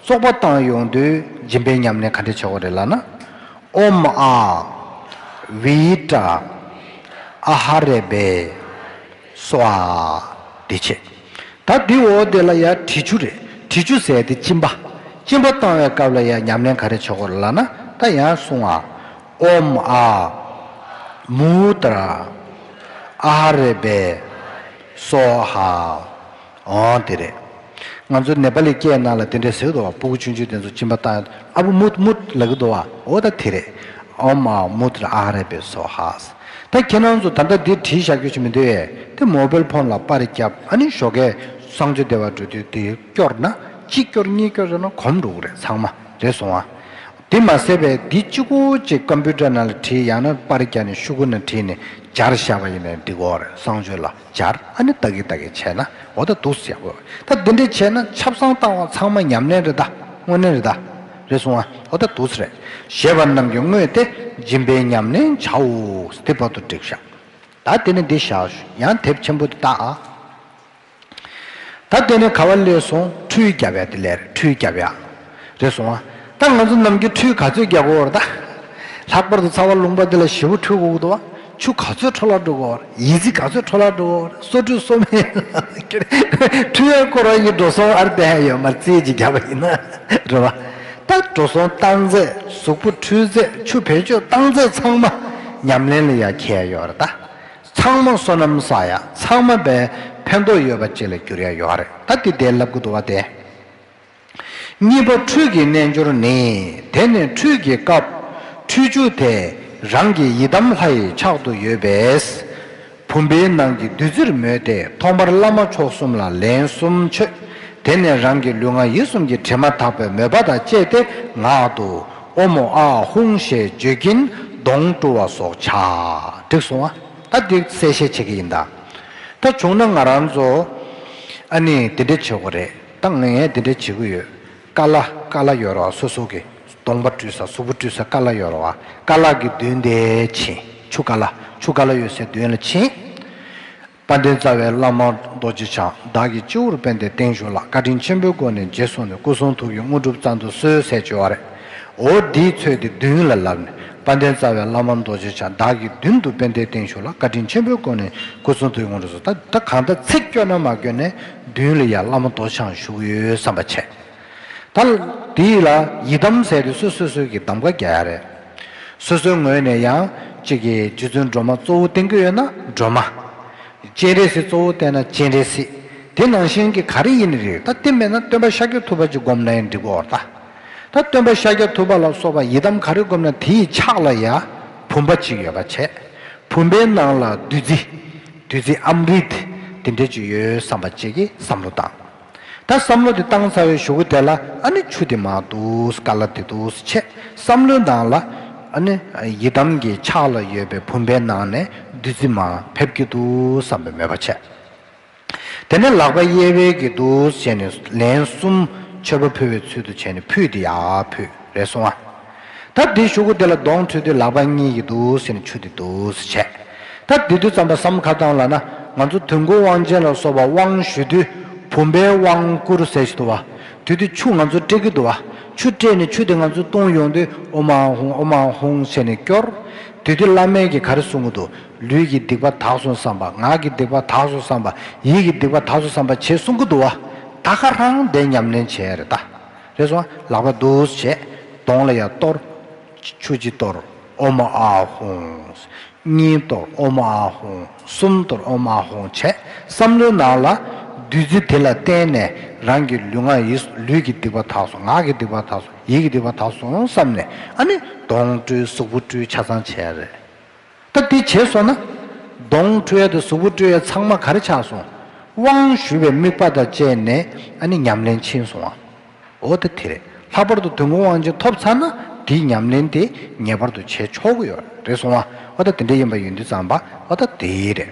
བཙོག་པ་བཏང་ཡོང་དུས་སྦྱིན་པའི་ཉམས་ལེན་ག་འདྲ་བྱེད་དགོས་རེད་ལབ་ན། ཨོམ་ཨ་བི་ཏྲ་ཨ་ཧ་རེ་བེ་སོ་ཨ། དེ་བྱེད། ད་དེ་འོག་དེ་ལ་ཡ་དྲི་ཆུ་རེད། དྲི་ཆུ་ཟེར་དེ་གཅིན་པ། གཅིན་པ་བཏང་བའི་སྐབས་ལ་ཡ་ཉམས་ལེན་ག་རེ་བྱེད་དགོས་རེད་ལབ་ན། ད་ཡང་གསུང་ཨ། ཨོམ་ཨ་མུ་ཏྲ་ཨ་ཧ་རེ་བེ་སོ་ཧ། འོ་དེ་རེད། ང་ཚོ་ནེ་པ་ལི་སྐད་ནང་ལ་དེ་འདྲས་ཟེར་གི་འདུག་བ། སྤུ་གུ་ཆུང་ཆུང་དེ་ཚོ་གཅིན་པ་བཏང་ཨ་བུ་མུད་མུད་ལབ་གི་འདུག་བ། འོ་ད་དེ་རེད། ཨོམ་ཨ་མུ་ཏྲ་ཨ་ཧ་རེ་བེ་སོ་ཧ། ད་ཁྱེད་རང་ཚོ་ད་ལྟ་འདི་བྲིས་བཞག་རྒྱུ་ཞིག་མི་འདུག་ཨེ། དེ་མོ་བེལ་ཕོན་ལ་པར་བརྒྱབ། ཨ་ནི་ཞོགས་ཀས་གསང་སྤྱོད་བདེ་བ་འགྲོ་དུས་དེ་སྐྱོར་ན། གཅིག་སྐྱོར་གཉིས་སྐྱོར་བྱས་ན་གོམས་འགྲོ་གི་རེད། ཚང་མ་རེད་སོང་ཨ། དེ་མ་ཟད་པའི་འདི་གཅིག་པོ་གཅིག་ཀམ་པུ་ཊར་ནང་ལ་བྲིས། ཡང་ན་པར་རྒྱག་ནས་ཤོག་གུ་ནང་བྲིས་ནས་སྦྱར་བཞག་པ་ཡིན་ནའི་འགྲིག་གི་རེད། གསང་སྤྱོད་ལ་སྦྱར། ཨ་ནི་ལྟ་གི་ལྟ་གི་བྱས་ན་འོ་ད་འདུག་སེ་ཡག་པོ་རེད། ད་འདི་འདྲས་བྱས་ན་ཆབ་གསང་བཏང་བ་ཚང་མ་ཉམས་ལེན་རེད་ད། དངོས་གནས་རེད་ད། རེད་སོང་ཨ། འོ་ད་འདུག་སེ་རེད། བཞེས་པ་རྣམས་ཀྱི་དངོས་དེ་སྦྱིན་པའི་ཉམས་ལེན་བྱའོ། དེ་བར་དུ་འགྲིག་ཤག་ད་དེ་ནི་འདི་བཞག་ཡང་དེབ་ཆེན་པོ་འདི་ལྟ་ཨ། ད་དེ་ནས་ག་བ་སླེབས་སོང་། ཁྲུས་རྒྱབ་ཡ་དེ་ལས་རེད། ཁྲུས་རྒྱབ་ཡ། རེད་སོང་ཨ། ད་ང་ཚོ་ནམ་རྒྱུན་ཁྲུས་ག་ཚོད་རྒྱག་གི་ཡོད་རེད་ད། ལྷག་པར་དུ་ཚ་བ་ལུང་པ་འདི་ལ་ཞེ་པོ་ཁྲུས་དགོས་ཀྱི་འདུག་བ། ཆུ་ག་ཚོད་འཕྲོ་བརླག་འགྲོ་གི་ཡོད་རེད། ཡི་ཙི་ག་ཚོད་འཕྲོ་བརླག་འགྲོ་གི་ཡོད་རེད། སོ་བཀྲུས་སོ་སྨན། ཁྲུས་ཡ་སྐོར་བ་ཡི་འགྲོ་སོང་ཨར་བསྡད་ཡ་ཡོད་མ་རེད། རྩིས་ཅིག་རྒྱབ་པ་ཡིན་ན་རེད་བ། ད་འགྲོ་སོང་བཏང་རྫས། གཟུགས་པོ་འཁྲུད་རྫས། ཆུ་བེད་སྤྱོད་བཏང་རྫས་ཚང་མ་ཉམས་ལེན་ལ་ཡ་འཁྱེར་ཡ་ཡོད་རེད་ད། ཚང་མ་བསོད་ནམས་བསགས་ཡ། ཚང་མ་བས་ཕན་ཐོགས་ཡོད་པ་ཅིག་ལ་འགྱུར་ཡ་ཡོད་རེད། ད་དེ་དེ་ལབ་གི་འདུག་བ་དེ། གཉིས་པ་ཁྲུས་ཀྱི་རྣལ་འབྱོར་ནི། དེ་ནི་ཁྲུས་ཀྱི་སྐབས་ཁྲུས་ཆུ་དེ་རང་གི་ཡི་དམ་ལྷ་ཡི་ཕྱག་ཏུ་ཡོད་པས། བུམ་པའི་ནང་གི་བདུད་རྩིར་མོས་ཏེ་ཐོག་མར་བླ་མ་མཆོག་གསུམ་ལ་ལན་གསུམ་མཆོད། དེ་ནས་རང་གི་ལུས་ངག་ཡིད་གསུམ་གྱི་དྲི་མ་དག་པའི་མོས་པ་དང་བཅས་ཏེ་ངག་ཏུ་ཨོ་མོ་ཨ་ཧུང་ཞེས་བརྗོད་ཀྱིན་གདོང་བཀྲུ་བ་སོགས་བྱ། འགྲིག་སོང་ཨ། ད་འདི་གསལ་བཤད་བྱེད་ཀྱི་ཡིན་ད། ད་བྱུང་ན་ང་རང་ཚོ་ཨ་ནི་འདི་འདྲ་བྱེད་དགོས་རེད། ད་ངས་འདི་འདྲ་བྱེད་ཀྱི་ཡོད། ཀ་ལ་ཀ་ལ་ཡོད་རེད་བ། སོ་སོ་གི་གདོང་པ་བཀྲུ་ས། གཟུགས་པོ་བཀྲུ་ས་ཀ་ལ་ཡོད་རེད་བ། ཀ་ལ་གི་མདུན་དེ་ཕྱིན། ཆུ་ཀ་ལ། ཆུ་ཀ་ལ་ཡོད་སའི་མདུན་ལ་ཕྱིན། དཔལ་ལྡན་རྩ་བའི་བླ་མ་རྡོ་རྗེ་འཆང་བདག་གི་སྤྱི་བོར་པད་ཟླའི་སྟེང་བཞུགས་ལ། བཀའ་དྲིན་ཆེན་པོའི་སྒོ་ནས་རྗེས་བཟུང་ནས། སྐུ་གསུང་ཐུགས་ཀྱི་དངོས་གྲུབ་བསྩལ་དུ་གསོལ་ཟེར་བརྗོད་པ་རེད། འོ་འདིའི་ཚོད་དེ་མདུན་ལ་ལབ་ནས། དཔལ་ལྡན་རྩ་བའི་བླ་མ་རྡོ་རྗེ་འཆང་བདག་གི་མདུན་དུ་པད་ཟླའི་སྟེང་བཞུགས་ལ། བཀའ་དྲིན་ཆེན་པོའི་སྒོ་ནས་སྐུ་གསུང་ཐུགས་ཀྱི་དངོས་གྲུབ་སྩལ། ད་ད་གང་ལྟར་ཚིག་སྐྱོན་ན་མ་སྐྱོན་ནས་མདུན་ལ་ཡ་བླ་མ་རྡོ་རྗེ་འཆང་བཞུགས་ཡོད་བསམ་པ་བྱས། ད་དེ་ལ་ཡི་དམ་ཟེར་དུས་སོ་སོ་སོ་གི་གདམ་ག་རྒྱག་ཡ་རེད། སོ་སོའི་ངོས་ནས་ཡང་གཅིག་གི་རྗེ་བཙུན་སྒྲོལ་མ་གཙོ་བོ་བསྟེན་གྱི་ཡོད་ན་སྒྲོལ་མ། སྤྱན་རས་གཟིགས་གཙོ་བོ་བསྟེན་ན་སྤྱན་རས་གཟིགས། དེ་ནང་བཞིན་གྱི་ག་རེ་ཡིན་ནའི་རེད། ད་དེ་མེད་ན་སྟོན་པ་ཤཱཀྱ་ཐུབ་པ་ཅིག་བསྒོམ་ན་ཡང་འགྲིག་གི་ཡོད་རེད་ད། ད་སྟོན་པ་ཤཱཀྱ་ཐུབ་པ་ལ་སོགས་པ་ཡི་དམ་ག་རེ་བསྒོམ་ན་དེའི་ཕྱག་ལ་ཡ་བུམ་པ་གཅིག་ཡོད་པ་བྱས། བུམ་པའི་ནང་ལ་བདུད་རྩི། བདུད་རྩི་ཨམ་རིད་དེ་འདྲ་ཅིག་ཡོད་བསམ་པ་ཅིག་གི་བསམ་བློ་བཏང་། ད་བསམ་བློ་དེ་བཏང་ཚར་བའི་གཞུག་གུ་དེ་ལ་ཨ་ནི་ཆུ་དེ་མར་འདུག་སེ་ཀ་ལ་དེ་འདུག་སེ་བྱས། བསམ་བློའི་ནང་ལ་ཨ་ནི་ཡི་དམ་གྱི་ཕྱག་ལ་ཡོད་པའི་བུམ་པའི་ནང་ནས་བདུད་རྩི་མར་ཕེབས་ཀྱི་འདུག་བསམ་པའི་མོས་པ་བྱས། དེ་ནས་ལག་པ་གཡས་པའི་གི་འདུག་སེ་བྱས་ནས་ལན་གསུམ་མཆོད་པ་ཕུལ་བའི་ཚུལ་དུ་བྱས་ནས་ཕུད་དེ་ཡར་ཕུད། རེད་སོང་ཨ། ད་དེའི་གཞུག་གུ་དེ་ལ་གདོང་བཀྲུས་དུས་ལག་པ་གཉིས་ཀྱིས་འདུག་སེ་ནས་ཆུ་དེ་འདུག་སེ་བྱས། ད་དེ་དུས་ཙམ་པ་བསམ་ཁ་བཏང་ལབ་ན། ང་ཚོ་དོན་ཀུན་དབང་ཆེན་ལ་སོགས་པ་དབང་ཞུ་དུས་བུམ་པའི་དབང་བསྐུར་ཟེར་ཞིག་འདུག་བ། དེ་དུས་ཆུ་ང་ཚོ་སྤྲད་ཀྱི་འདུག་བ། ཆུ་སྤྲད་ནས་ཆུ་དེ་ང་ཚོས་བཏུང་ཡོང་དུས་ཨོ་མ་ཧུང་ཨོ་མ་ཧུང་ཟེར་ནས་སྐྱོར། དེ་དུས་བླ་མས་ཀྱིས་ག་རེ་གསུང་གི་འདུག་ལུས་ཀྱི་སྡིག་པ་དག་སོང་བསམ་པ། ངག་གི་སྡིག་པ་དག་སོང་བསམ་པ། ཡིད་ཀྱི་སྡིག་པ་དག་སོང་བསམ་པ་བྱེད་གསུང་གི་འདུག་བ། ད་ག་རང་དེ་ཉམས་ལེན་བྱས་རེད་ད། རེད་སོང་། ལག་པ་འདུག་བྱས། གདོང་ལ་ཡར་གཏོར། ཆུ་གཅིག་གཏོར། ཨོ་མ་ཨ་ཧུང་། གཉིས་གཏོར། ཨོ་མ་ཨ་ཧུང་། གསུམ་གཏོར། ཨོ་མ་ཨ་ཧུང་བྱས། བསམ་བློའི་ནང་ལ་བདུད་རྩི་དེ་ལ་བརྟེན་ནས་རང་གི་ལུས་ངག་ཡིད། ལུས་ཀྱི་སྡིག་པ་དག་སོང་། ངག་གི་སྡིག་པ་དག་སོང་། ཡིད་ཀྱི་སྡིག་པ་དག་སོང་བསམ་ནས། ཨ་ནི་གདོང་བཀྲུས། གཟུགས་པོ་བཀྲུས། ཆ་ཚང་བྱས་རེད། ད་འདི་བྱས་སོང་ན། གདོང་བཀྲུ་ཡ་དང་གཟུགས་པོ་བཀྲུ་ཡ་ཚང་མ་ག་རེ་ཆགས་སོང་། དབང་ཞུས་པའི་དམིགས་པ་དང་བཅས་ནས་ཨ་ནི་ཉམས་ལེན་ཕྱིན་སོང་བ། འོ་ད་དེ་རེད། ལྷག་པར་དུ་དོན་ཀུན་དབང་ཆེན་ཐོབ་ཚར་ན་དེའི་ཉམས་ལེན་དེ་ངེས་པར་དུ་བྱས་ཆོག་གི་ཡོད་རེད་སོང་བ། འོ་ད་དེ་འདྲ་ཡིན་པ་ཡིན་དུས་ཙམ་པ་འོ་ད་དེ་རེད།